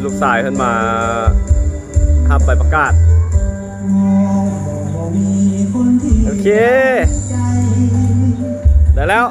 ລູກຊາຍເພິ່ນມາຮັບໃບປະກາດ. ໂອເຄ ໄດ້ແລ້ວ.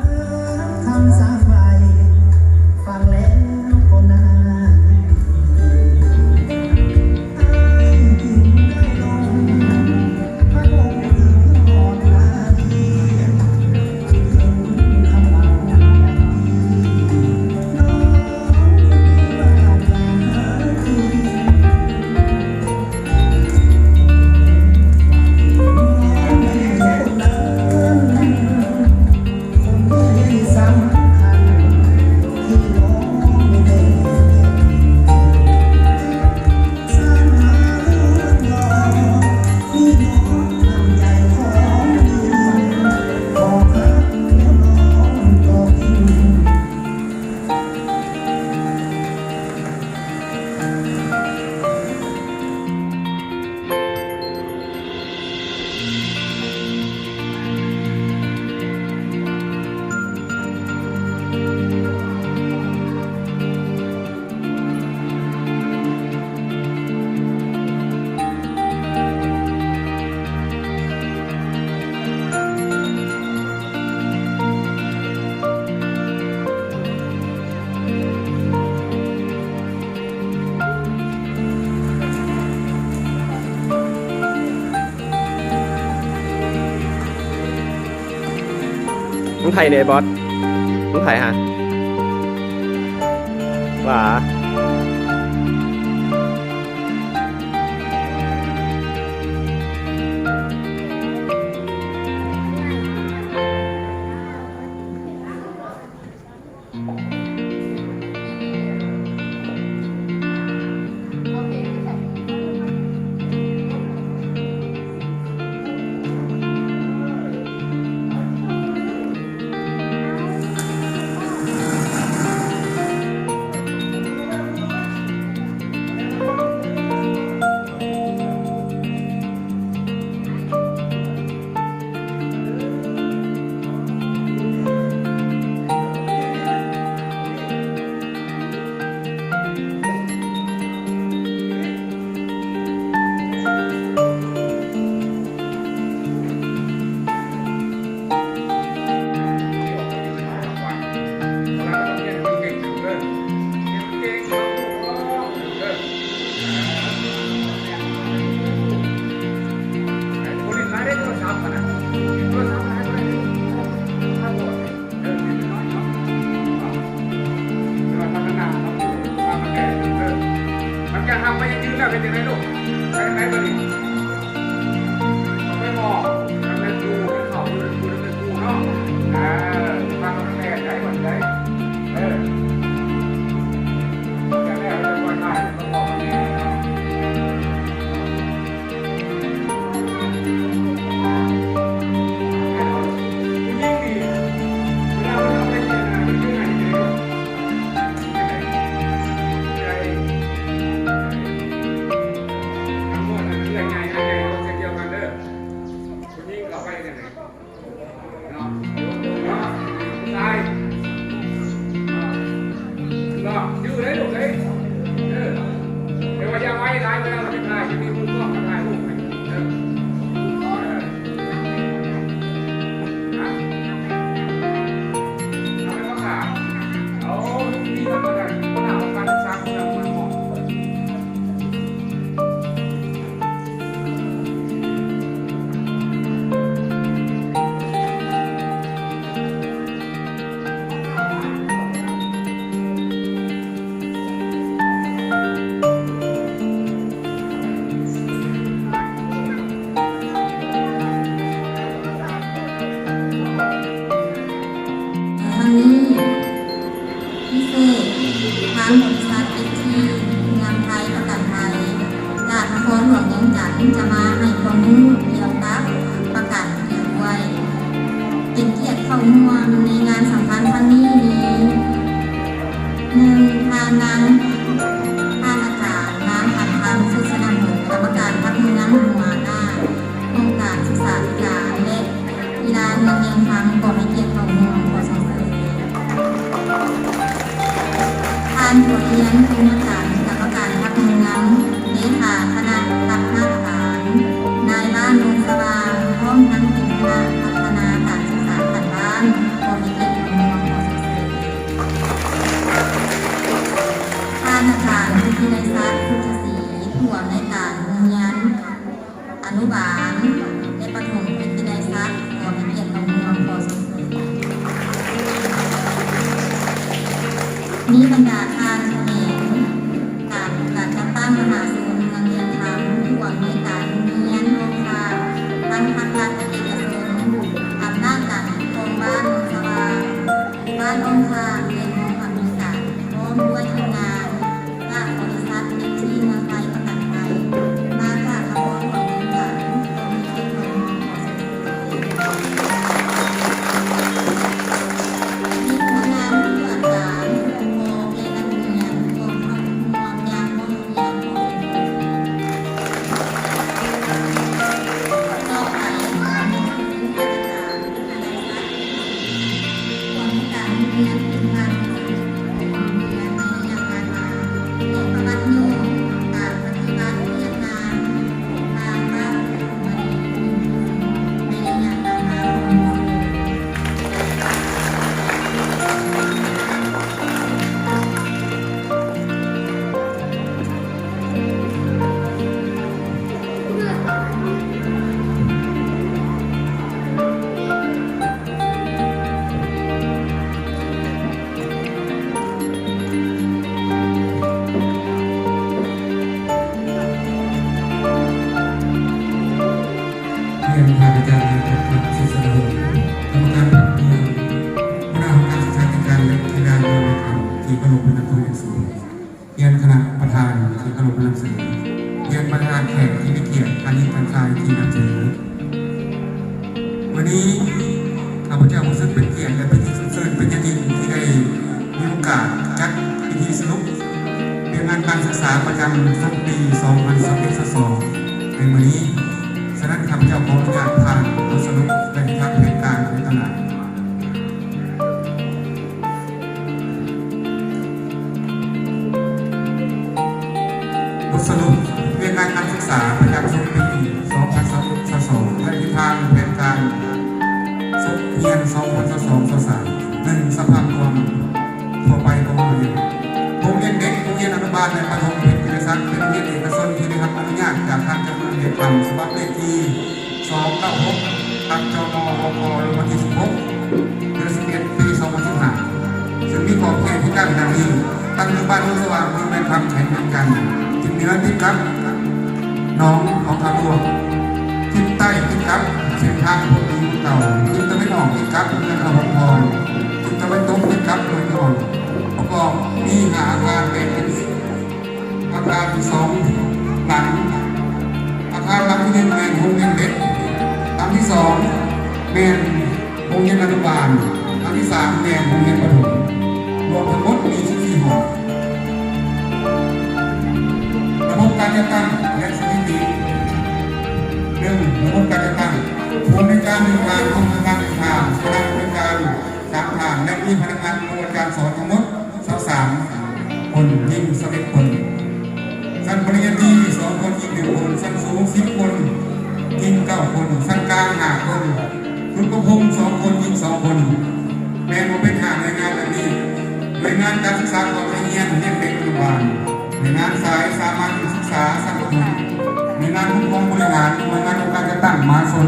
ຂອງໃຜແດ່ບອດ? ຂອງໃຜຫະ? ຫວາ. ມັນຈະຮັບໄປຢືນແລ້ວເຮັດຈັ່ງໃດລູກ? ໄປທາງໃດບັດນີ້? ເອົາໄປໝອບ ນຳແມ່ຄູ ເຂົ້າຢູ່ນຳຄູ ນຳແມ່ຄູເນາະ. ເອີ ພາກັນແປໄດ້ບັດນີ້ໄດ້. ເອີ ແລ້ວຈະປ່ອຍຖ່າຍ ຕ້ອງບອກວ່າແມ່ເນາະ. ວັນນີ້ ພິເສດ ທາງບໍລິສັດ ເອັສທີ ເມືອງໄທ ປະກັນໄທ ຈາກນະຄອນຫຼວງວຽງຈັນ ຈະມາໃຫ້ຄວາມຮູ້ກ່ຽວກັບປະກັນອີກດ້ວຍ. ເປັນກຽດເຂົ້າຮ່ວມໃນງານສຳຄັນຄັ້ງນີ້ມີ ໜຶ່ງ ທ່ານນາງ ທ່ານອາຈານ ນາງ ພັນຄຳ ສຸດສະໜາເຫຍ ກຳມະການພັກເມືອງຫົວໜ້າອົງການສຶກສາທິການ ແລະ ກິລາເມືອງວຽງຈັນ ກໍໃຫ້ກຽດເຂົ້າຮ່ວມ ຂໍສ່ຽງເສີຍ. ທ່ານ ບົວລຽນ ພົມມະຈັນ ກຳມະການ ເລຂາຄະນະພັດມາດຕະຖານ, ນາຍບ້ານໂນນສະຫວ່າງ ພ້ອມທັງເປັນຄະນະພັດທະນາການສຶກສາຂັ້ນບ້ານ ກໍມີກຽດມາຮ່ວມຂໍຊົມເຊີຍ. ທ່ານອາຈານ ສິດທິໄລສັກ ສຸດທະສີ ຜູ້ອຳນວຍການໂຮງຮຽນ ອະນຸບານ ແລະ ປະຖົມວິທະຍາໄລສັກ ກໍໃຫ້ກຽດມາຮ່ວມຂໍຊົມເຊີຍ. ມີບັນດາທ່ານແຂກ ຕາມການຈັດຕັ້ງມະຫາຊົນເມືອງວຽງຄຳ, ຜູ້ອຳນວຍການໂຮງຮຽນ, ຮອງຄານ ທັງພາກລັດ ແລະ ເອກະຊົນ, ອຳນາດການປົກຄອງບ້ານໂນນສະຫວ່າງ, ບ້ານອ້ອມຂ້າງ ແລະ ຫ້ອງອຳນວຍການ ພ້ອມດ້ວຍທີມງານ ຈາກບໍລິສັດເປັບຊີເມືອງໄທ ປະກັນໄພ ມາກາບມາຂໍຂອບຄຸນກັນ ກໍມີເຈັດຄົນຂໍສະເໜີ ມີຄະນະຜູ້ອາຈານ ຜູ້ປົກຄອງ ແລະ ນັກຮຽນ ຂອງເຮົາຮ່ວມຢ່າງພ້ອມເພຍ ພໍສົມຄວນ. ຕໍ່ໄປ ຂໍເຊີນທ່ານອາຈານ ຮຽນທ່ານອາຈານ ນາຍພັດ ສຸດສະດາວົງ ກຳມະການພັກເມືອງ ຫົວໜ້າຫ້ອງການສຶກສາທິການ ແລະ ກິລາ ເມືອງວຽງຄຳ ທີ່ເຄົາລົບເປັນອັນດັບທີໜຶ່ງ. ຮຽນຄະນະປະທານທີ່ເຄົາລົບນຳສະເໜີ, ຮຽນປະທານແຂກທີ່ມີກຽດ ທ່ານຍິງ ທັນຊາຍ ທີ່ນຳສະເໜີ. ມື້ນີ້ ຂ້າພະເຈົ້າຮູ້ສຶກເປັນກຽດ ແລະ ເປັນທີ່ຊົມເຊີຍເປັນຢ່າງຍິ່ງ ທີ່ໄດ້ມີໂອກາດຈັດພິທີສະຫຼຸບວຽກງານການສຶກສາປະຈຳສົກປີ ສອງພັນຊາວເອັດ ຊາວສອງ ໃນມື້ນີ້. ສະນັ້ນ ຂ້າພະເຈົ້າຂໍອະນຸຍາດຜ່ານບົດສະຫຼຸບ ແລະ ທິດທາງແຜນການໃນຕອນໜ້າ. ບົດສະຫຼຸບວຽກງານການສຶກສາປະຈຳສົກປີ ສອງພັນຊາວເອັດ ຊາວສອງ ແລະ ທິດທາງແຜນການສົກຮຽນ ສອງພັນຊາວສອງ ຊາວສາມ. ໜຶ່ງ ສະພາບລວມທົ່ວໄປຂອງໂຮງຮຽນ. ໂຮງຮຽນເດັກ, ໂຮງຮຽນອະນຸບານ ແລະ ປະຖົມວິທະຍາໄລສັກ ເປັນໂຮງຮຽນເອກະຊົນທີ່ໄດ້ຮັບອະນຸຍາດຈາກທາງເຈົ້າເມືອງວຽງຄຳ ສະບັບເລກທີ ສອງເກົ້າຫົກ ທັບ ຈມ ຫກ ລົງວັນທີສິບຫົກ ເດືອນສິບເອັດ ປີສອງພັນສິບຫ້າ ຊຶ່ງມີຂອບເຂດທີ່ຕັ້ງດັ່ງນີ້: ຕັ້ງຢູ່ບ້ານໂນນສະຫວ່າງ ເມືອງວຽງຄຳ ແຂວງວຽງຈັນ, ທິດເໜືອຕິດກັບໜອງໜອງຂາຫຼວງ, ທິດໃຕ້ຕິດກັບເສັ້ນທາງພົມວິຫານເກົ່າ, ທິດຕາເວັນອອກຕິດກັບເມືອງທ່າຫົງທອງ, ທິດຕາເວັນຕົກຕິດກັບເມືອງທອງ. ປະກອບມີຫ້າອາຄານແບ່ງເປັນ ອາຄານສອງຫຼັງ. ອາຄານຫຼັງທີໜຶ່ງແມ່ນໂຮງຮຽນເດັກ, ຫຼັງທີສອງແມ່ນໂຮງຮຽນອະນຸບານ, ຫຼັງທີສາມແມ່ນໂຮງຮຽນປະຖົມ. ລວມທັງໝົດມີສິບສີ່ຫ້ອງ. ລະບົບການຈັດຕັ້ງ ແລະ ສະຖິຕິ. ໜຶ່ງ ລະບົບການຈັດຕັ້ງ. ຜູ້ອຳນວຍການໜຶ່ງທ່ານ, ຫ້ອງອຳນວຍການໜຶ່ງທ່ານ, ຄະນະອຳນວຍການສາມທ່ານ ແລະ ມີພະນັກງານອົບຮົມການສອນທັງໝົດ ຊາວສາມຄົນ, ຍິງຊາວເອັດຄົນ. ຊັ້ນປະລິນຍາຕີ ສອງຄົນ, ຍິງໜຶ່ງຄົນ. ຊັ້ນສູງ ສິບຄົນ, ຍິງເກົ້າຄົນ. ຊັ້ນກາງ ຫ້າຄົນ. ຝຶກອົບຮົມ ສອງຄົນ, ຍິງສອງຄົນ. ແບ່ງອອກເປັນຫ້າໜ່ວຍງານດັ່ງນີ້: ໜ່ວຍງານການສຶກສາຂອງໂຮງຮຽນ, ຮຽນເດັກອະນຸບານ, ໜ່ວຍງານສາຍສາມັນສຶກສາຊັ້ນປະຖົມ, ໜ່ວຍງານປົກຄອງບໍລິຫານ, ໜ່ວຍງານອົງການຈັດຕັ້ງມະຫາຊົນ.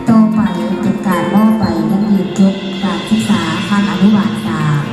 ຕໍ່ໄປເປັນການມອບໃບຢັ້ງຢືນຈົບການສຶກສາຂັ້ນອະນຸບານສາມ.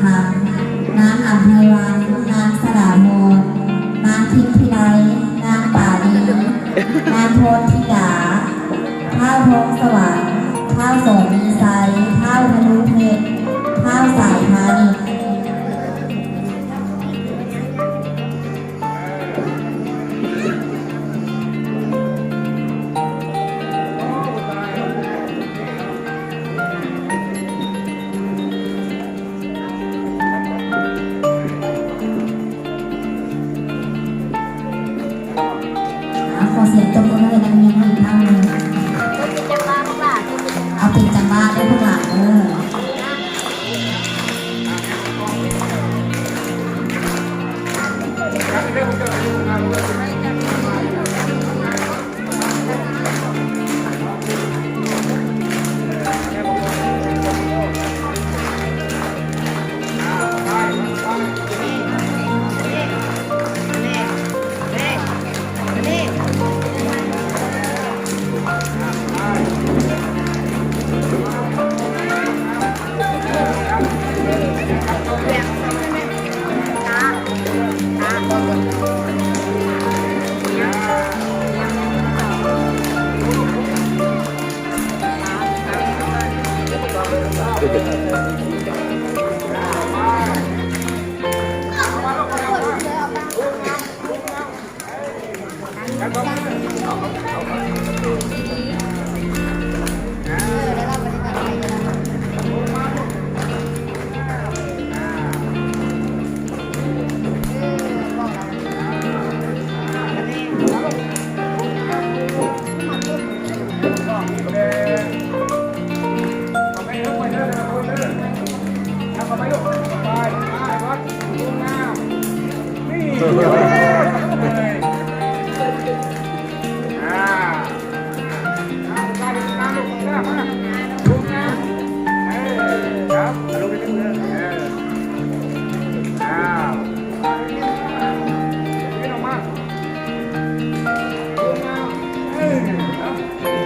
ຄຳ, ນາງອຳໄພວັນ, ນາງສະຫຼາມອນ, ນາງທິດທິໄລ, ນາງປາລີ, ນາງໂພທິດາ, ທ້າວທອງສະຫວັນ, ທ້າວສອນມີໄຊ, ທ້າວທະນູເພັດ, ທ້າວສາຍພານິດ. ຂໍສຽງຕົບມືໃຫ້ນັກຮຽນອີກຄັ້ງໜຶ່ງ. ເອົາເປັນຈັງຫວະເດີພວກຫຼານເດີ.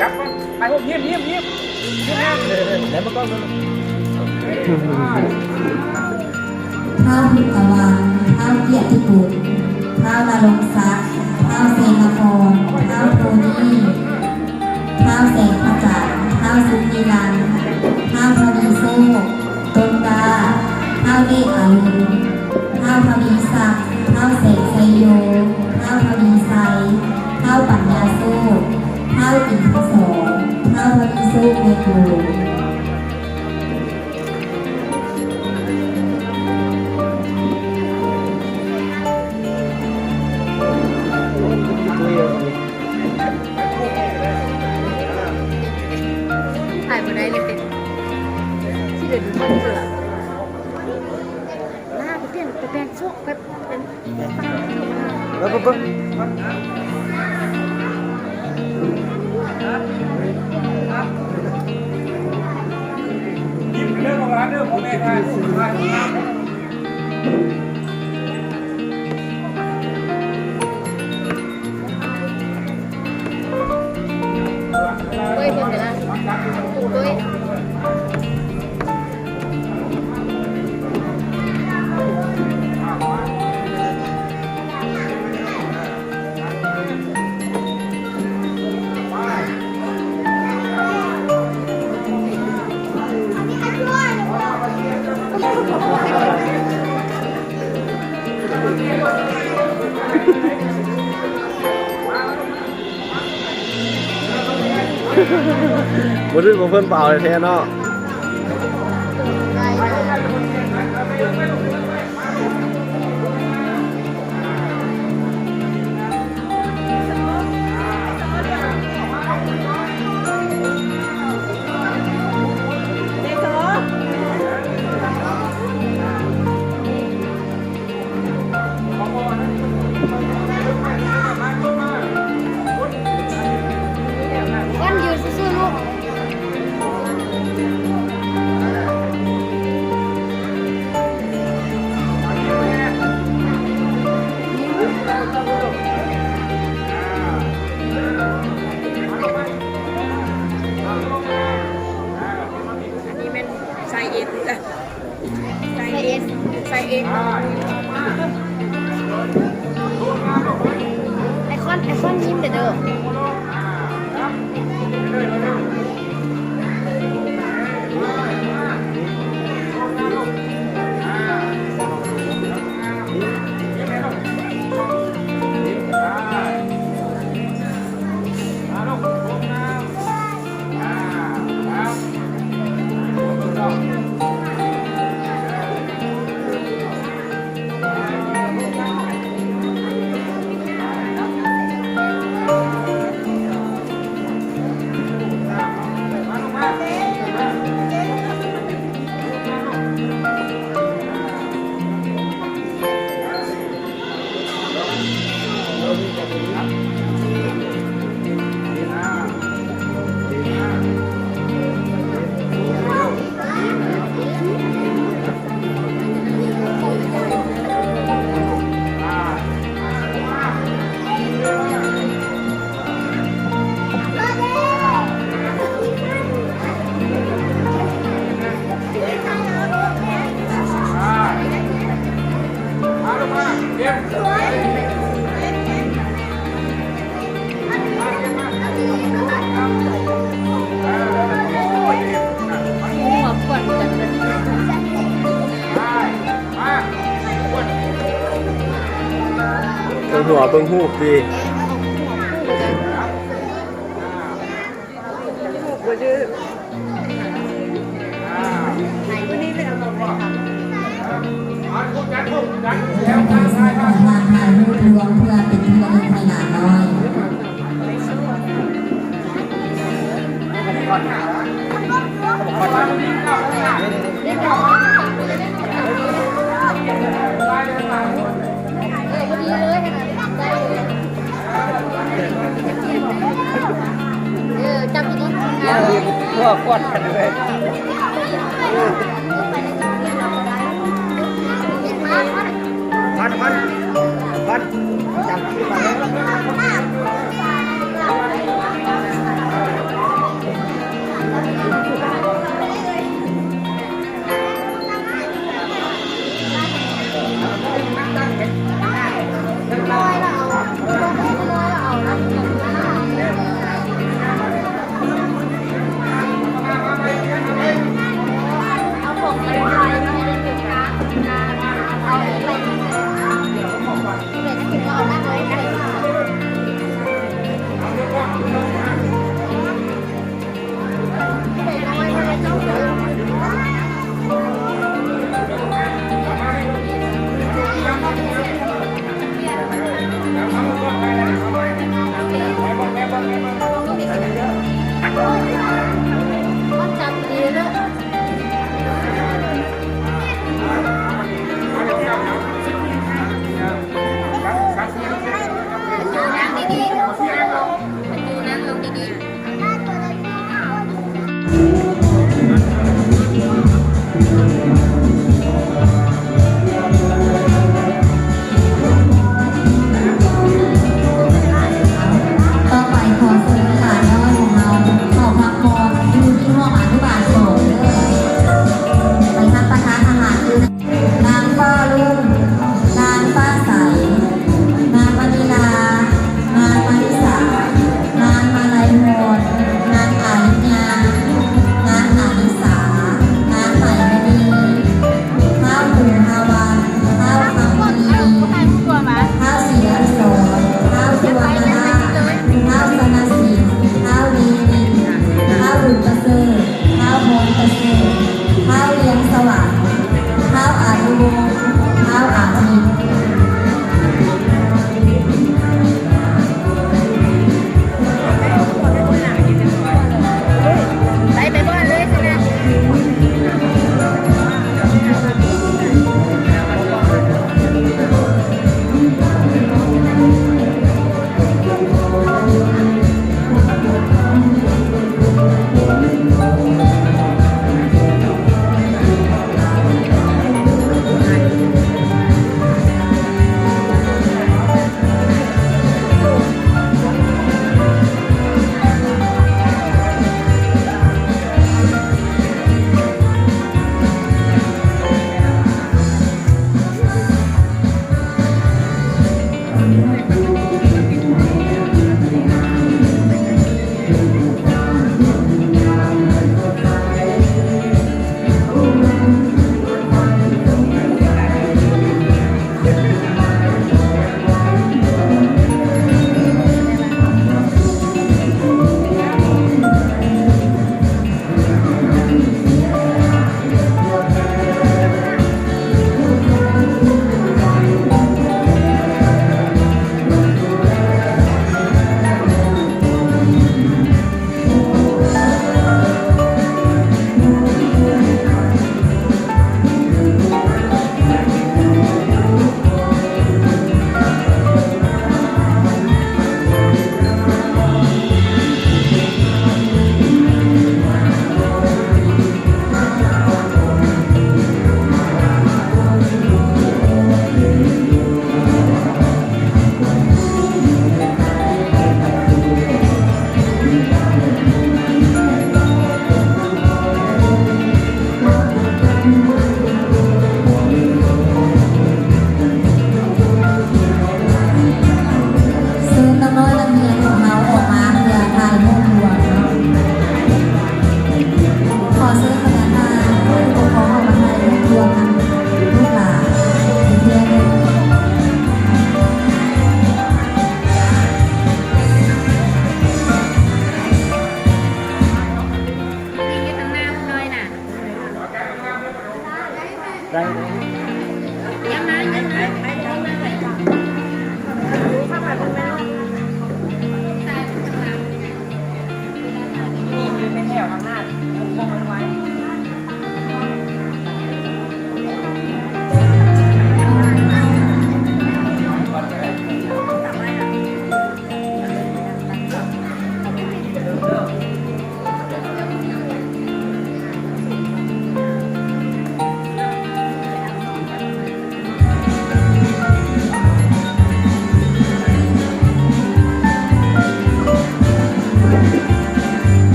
ຈັບມັນ ຖ່າຍຮູບ ຍິ້ມ ຍິ້ມ ຍິ້ມ ຍິ້ມແນ່ ແລ້ວມັນກໍ ທ້າວທິດຕະວັນ, ທ້າວກຽດຕິກຸນ, ທ້າວນະລົງສັກ, ທ້າວເຊນະຄອນ, ທ້າວໂທນີ, ທ້າວແສງພະຈັນ, ທ້າວສຸກນິລັນ, ທ້າວທະວີໂຊກ, ຕົ້ນກ້າ, ທ້າວເດດອາລຸນ, ທ້າວທະວີສັກ, ທ້າວແສງໄຊໂຍ, ທ້າວທະວີໄຊ, ທ້າວປັນຍາໂຊກ, ທ້າວອິນທະສອນ, ທ້າວທະວີໂຊກ ແມ່ນໂຍມ. ຖ່າຍບໍ່ໄດ້ເລີຍເປັນ ທີ່ເດີນເບິ່ງເທື່ອ ໜ້າໄປປ່ຽນ ໄປແປງໂຊກ ໄປ ເບິ່ງ ເບິ່ງ ຍິ້ມເດີ ຂອງຮ້ານເດີ ຂອງແມ່ຄ້າ. ເຮີ້ຍ ເບິ່ງເດີລະ ເຮີ້ຍ. ບໍ່ຖືກຂອງເພິ່ນເປົ່າແທ້ໆເນາະ. ໄອຄອນ ໄອຄອນຍິ້ມເດີ. ເບິ່ງຫົວເບິ່ງຮູບຕິ. ຖ່າຍຮູບລວມເພື່ອເປັນທີ່ລະລຶກໃຫ້ຫຼານນ້ອຍ. ເອີ ພໍດີເລີຍຫັ້ນນະ ໄດ້ເລີຍ. ເອີ ຈັບດີໆ ເພື່ອກວດກັນເລີຍ. ພັນ ພັນ ພັນ ຈັບທີ່ປາກເລີຍ.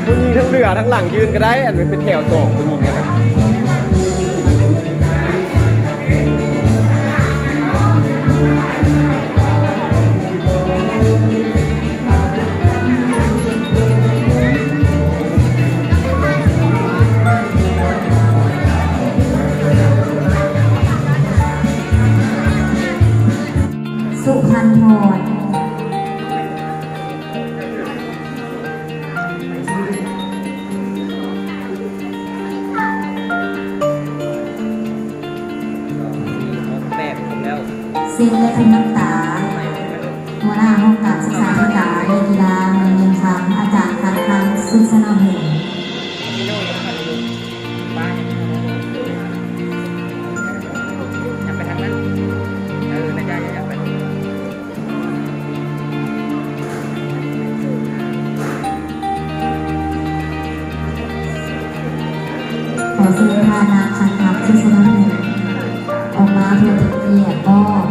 ຜູ້ຍິງທັງເໜືອທັງຫຼັງຢືນກໍໄດ້ ອັນເປັນແຖວສອງຜູ້ຍິງນະ. ສຸພັນທອນ ເຊັນ ແລະ ເພັນນ້ຳຕາ ຫົວໜ້າຫ້ອງການສຶກສາທິການ ແລະ ກິລາ ແມ່ນຄຳ ອາຈານຄັນຄຳ ສຸດສະໜອງເຫັນ. ຂໍເຊີນທ່ານນາງ ຄັນຄຳ ສຸດສະໜອງເຫັນ ອອກມາເພື່ອເປັນກຽດມອບ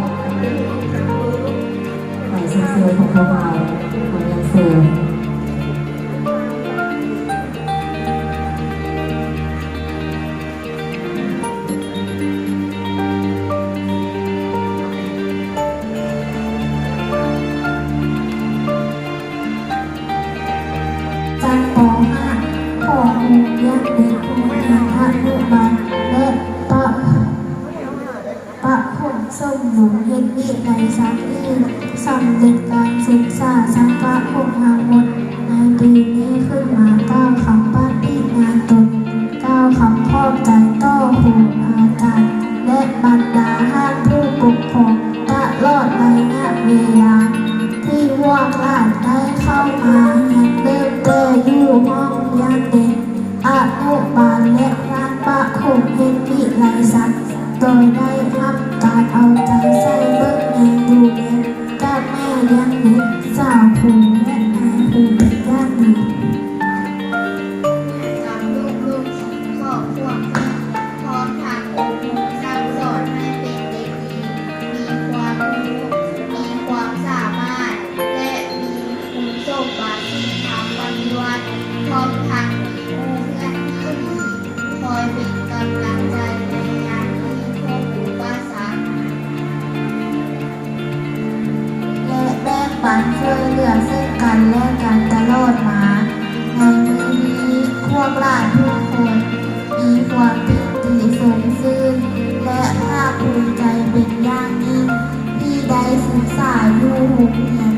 ໃບຊົມເຊີຍຂອງພວກເຮົາ ຂໍຮຽນເຊີນ. ຊັ້ນ ປໍຫ້າ ຂອງໂຮງຮຽນເດັກຜູ້ຮຽນອະນຸບານ ແລະ ປະ ປະຖົມສົມບູນເຮັດວິໄລສັກນີ້ ສຳເລັດການສຶກສາຊັ້ນປະຖົມທັງໝົດໃນປີນີ້ ຂຶ້ນມາກ່າວຄຳປະຕິນຍາຕົນ ກ່າວຄຳຂອບໃຈຕໍ່ຄູອາຈານ ແລະ ບັນດາທ່ານຜູ້ປົກຄອງ ຕະຫຼອດໄລຍະເວລາທີ່ພວກຫຼານໄດ້ເຂົ້າມາຮຽນ ເລີ່ມແຕ່ຢູ່ຫ້ອງຮຽນເດັກ ອະນຸບານ ແລະ ຮ້ານປະຖົມເຮັດວິໄລສັກ ໂດຍໄດ້ຮັບການເອົາໃຈໃສ່ເບິ່ງແຍງດູແລຈາກແມ່ລ້ຽງເດັກ, ສາວຄູ ແລະ ນາຍຄູເປັນຢ່າງດີ. ຈຳລູກໆຂອງຄອບຄົວ ພ້ອມທັງອົບຮົມສັ່ງສອນໃຫ້ເປັນເດັກດີ, ມີຄວາມຮູ້, ມີຄວາມສາມາດ ແລະ ມີຄຸນສົມບັດສິນທຳປະຕິວັດ ພ້ອມທັງມີໝູ່ເພື່ອນທີ່ດີ ຄອຍເປັນກຳລັງໃຈໃນຍາມທີ່ພົບອຸປະສັກ ແລະ ແບ່ງປັນຊ່ວຍເຫຼືອເຊິ່ງກັນແລະກັນຕະຫຼອດມາ. ໃນມື້ນີ້ ພວກຫຼານທຸກຄົນມີຄວາມປິຕິຊົມຊື່ນ ແລະ ພາກພູມໃຈເປັນຢ່າງຍິ່ງ ທີ່ໄດ້ສຶກສາຢູ່ໂຮງຮຽນ